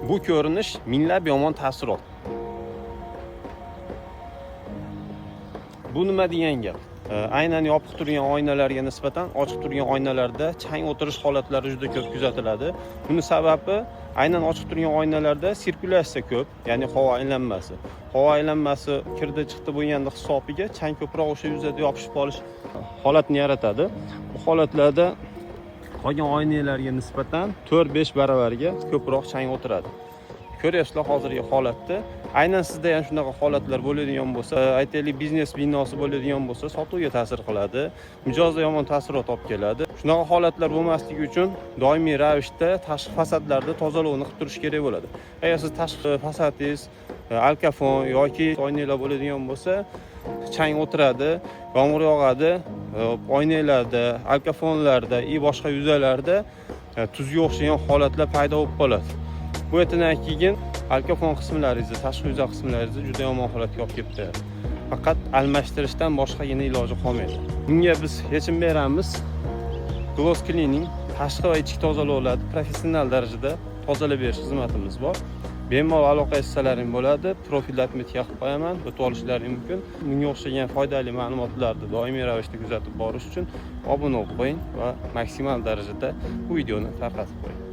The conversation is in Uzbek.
Bu ko'rinish minglab yomon taassurot. Bu nima degan gap? Aynan yopiq turgan oynalarga nisbatan ochiq turgan oynalarda chang o'tirish holatlari juda ko'p kuzatiladi. Buni sababi aynan ochiq turgan oynalarda sirkulyatsiya ko'p, ya'ni havo aylanmasi. Havo aylanmasi kirdi chiqdi bo'lganda hisobiga chang ko'proq o'sha yuzada yopishib qolish holatini yaratadi. Bu holatlarda qolgan oynalarga nisbatan 4-5 baravarga ko'proq chang o'tiradi. Ko'ryapsizlar hozirgi holatda. Aynan sizda ham shunaqa holatlar bo'ladigan bo'lsa, aytaylik, biznes binosi bo'ladigan bo'lsa, sotuvga ta'sir qiladi, mijozda yomon taassurot olib keladi. Shunaqa holatlar bo'lmasligi uchun doimiy ravishda tashqi fasadlarda tozalovni qilib turish kerak bo'ladi. Agar siz tashqi fasadingiz alkafon yoki oynalar bo'ladigan bo'lsa, chang o'tiradi, yomg'ir yog'adi, oynalarda, alkafonlarda и boshqa yuzalarda tuzga o'xshagan holatlar paydo bo'lib qoladi. Bu yerdan keyin alkafon qismlaringizni, tashqi yuza qismlaringizni juda yomon holatga olib kelib qo'yadi. Faqat almashtirishdan boshqagina iloji qolmaydi. Bunga biz yechim beramiz. Gloss Cleaning tashqi va ichki tozalovlarni professional darajada tozalab berish xizmatimiz bor. Bemalol aloqa etсalaring bo'ladi. Profilda отметка qilib qo'yaman, o'tib olishlaring mumkin. Bunga o'xshagan foydali ma'lumotlarni doimiy ravishda kuzatib borish uchun obuna bo'lib qo'ying va maksimal darajada bu videoni tarqatib qo'ying.